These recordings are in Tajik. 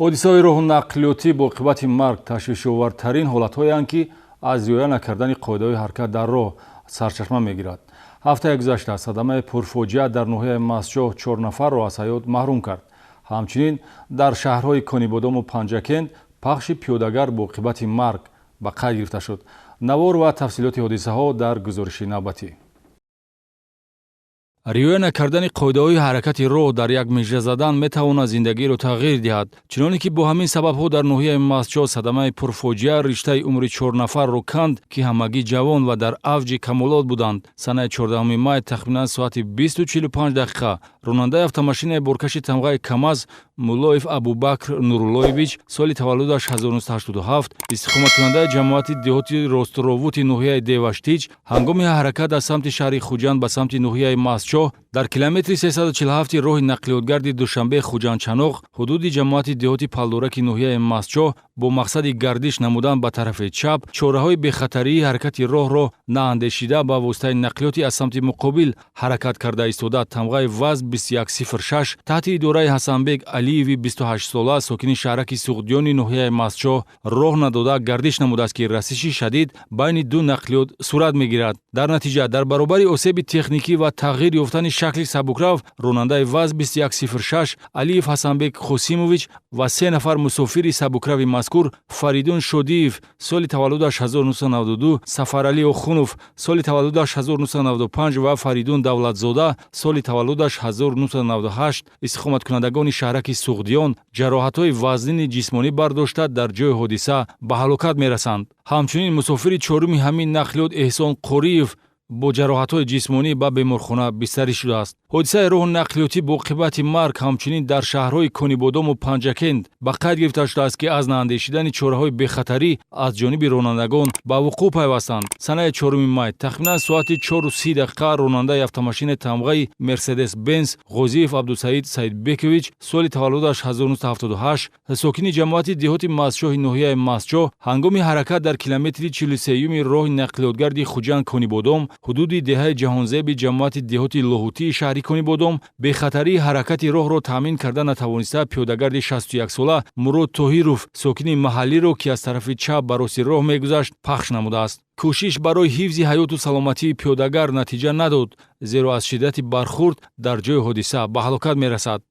Ҳодисаҳои роҳу нақлиётӣ бо оқибати марг ташвишовартарин ҳолатҳоеанд, ки аз риоя накардани қоидаҳои ҳаракат дар роҳ сарчашма мегирад. Ҳафтаи гузашта садамаи пурфоҷиа дар ноҳияи Мастчоҳ чор нафарро аз ҳаёт маҳрум кард. Ҳамчунин дар шаҳрҳои Конибодому Панҷакент пахши пиёдагар бо оқибати марг ба қайд гирифта шуд. Навор ва тафсилоти ҳодисаҳо дар гузориши навбатӣ. Риоя накардани қоидаҳои ҳаракати роҳ дар як мижа задан метавонад зиндагиро тағйир диҳад. Чуноне ки бо ҳамин сабабҳо дар ноҳияи Мастчоҳ садамаи пурфоҷиа риштаи умри чор нафарро канд, ки ҳамагӣ ҷавон ва дар авҷи камолот буданд. Санаи 14 май тахминан соати 20:45 ронандаи автомошинаи боркаши тамғаи КамАЗ Муллоев Абубакр Нуруллоевич, соли таваллудаш 1987, истиқоматкунандаи ҷамоати деҳоти Ростровути ноҳияи Деваштич, ҳангоми ҳаракат аз самти шаҳри Хуҷанд ба самти ноҳияи Мастчоҳ дар километри 347 роҳи нақлиётгарди Душанбе Хуҷанд-Чаноқ, ҳудуди ҷамоати деҳоти Палдораки ноҳияи Мастчоҳ, бо мақсади гардиш намудан ба тарафи чап чораҳои бехатарии ҳаракати роҳро наандешида, ба воситаи нақлиёти аз самти муқобил ҳаракат карда истода тамғаи ВАЗ 2106 таҳти идораи Ҳасанбек Алиеви 28-сола, сокини шаҳраки Суғдиёни ноҳияи Мастчоҳ, роҳ надода гардиш намудааст, ки расиши шадид байни ду нақлиёт сурат мегирад. Дар натиҷа дар баробари осеби техникӣ ва тағйир ёфтани шакли сабукрав, ронандаи ВАЗ 2106 Алиев Ҳасанбек Қосимович ва се нафар мусофири сабукрави мазкур: Фаридун Шодиев, соли таваллудаш 1992, Сафаралӣ Охунов, соли таваллудаш 1995, ва Фаридун Давлатзода, соли таваллудаш 1998, истиқоматкунандагони шаҳраки Суғдиён, ҷароҳатҳои вазнини ҷисмонӣ бардошта, дар ҷои ҳодиса ба ҳалокат мерасанд. Ҳамчунин мусофири чоруми ҳамин нақлиёт Эҳсон Қориев бо ҷароҳатҳои ҷисмонӣ ба беморхона бистарӣ шудааст. Ҳодисаи роҳу нақлиётӣ бо оқибати марг ҳамчунин дар шаҳрҳои Конибодому Панҷакент ба қайд гирифта шудааст, ки аз наандешидани чораҳои бехатарӣ аз ҷониби ронандагон ба вуқӯъ пайвастанд. Санаи 4 май тахминан соати 4:30 ронандаи автомошинаи тамғаи Мерседес Бенз Ғозиев Абдусаид Саидбекович, соли таваллудаш 1978, сокини ҷамоати деҳоти Мастчоҳи ноҳияи Мастчоҳ, ҳангоми ҳаракат дар километри 43-юми роҳи нақлиётгарди Хуҷанд Конибодом, ҳудуди деҳаи Ҷаҳонзеби ҷамоати деҳоти Лоҳутии шаҳри Конибодом, бехатарии ҳаракати роҳро таъмин карда натавониста, пиёдагарди 61-сола Мурод Тоҳиров, сокини маҳаллиро, ки аз тарафи чап ба рости роҳ мегузашт, пахш намудааст. Кӯшиш барои ҳифзи ҳаёту саломатии пиёдагар натиҷа надод, зеро аз шиддати бархурд дар ҷои ҳодиса ба ҳалокат мерасад.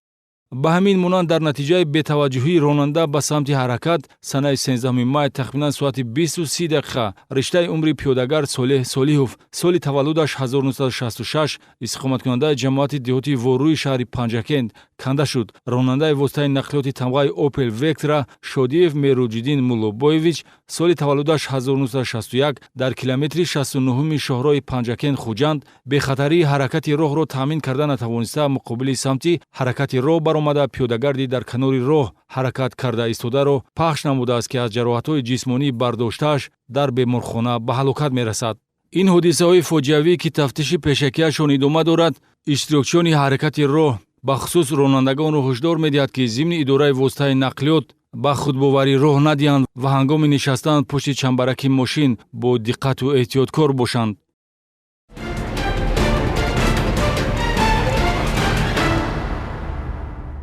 Ба ҳамин монанд дар натиҷаи бетаваҷҷӯҳии ронанда ба самти ҳаракат санаи 13 май тахминан соати 20:30 риштаи умри пиёдагар Солеҳ Солиҳов, соли таваллудаш 1966, истиқоматкунандаи ҷамоати деҳоти Ворӯи шаҳри Панҷакент, канда шуд. Ронандаи воситаи нақлиёти тамғаи Опел Вектра Шодиев Мероҷиддин Муллобоевич, соли таваллудаш 1961, дар километри 69-уми шоҳроҳи Панҷакент Хуҷанд бехатарии ҳаракати роҳро таъмин карда натавониста, муқобили самти ҳаракати роҳ баромада, пиёдагарди дар канори роҳ ҳаракат карда истодаро пахш намудааст, ки аз ҷароҳатҳои ҷисмонӣ бардоштааш дар беморхона ба ҳалокат мерасад. Ин ҳодисаҳои фоҷиавӣ, ки тафтиши пешакиашон идома дорад, иштирокчиёни ҳаракати роҳ, бахусус ронандагонро ҳушдор медиҳад, ки зимни идораи воситаи нақлиёт ба худбоварӣ роҳ надиҳанд ва ҳангоми нишастан пушти чамбараки мошин бо диққату эҳтиёткор бошанд.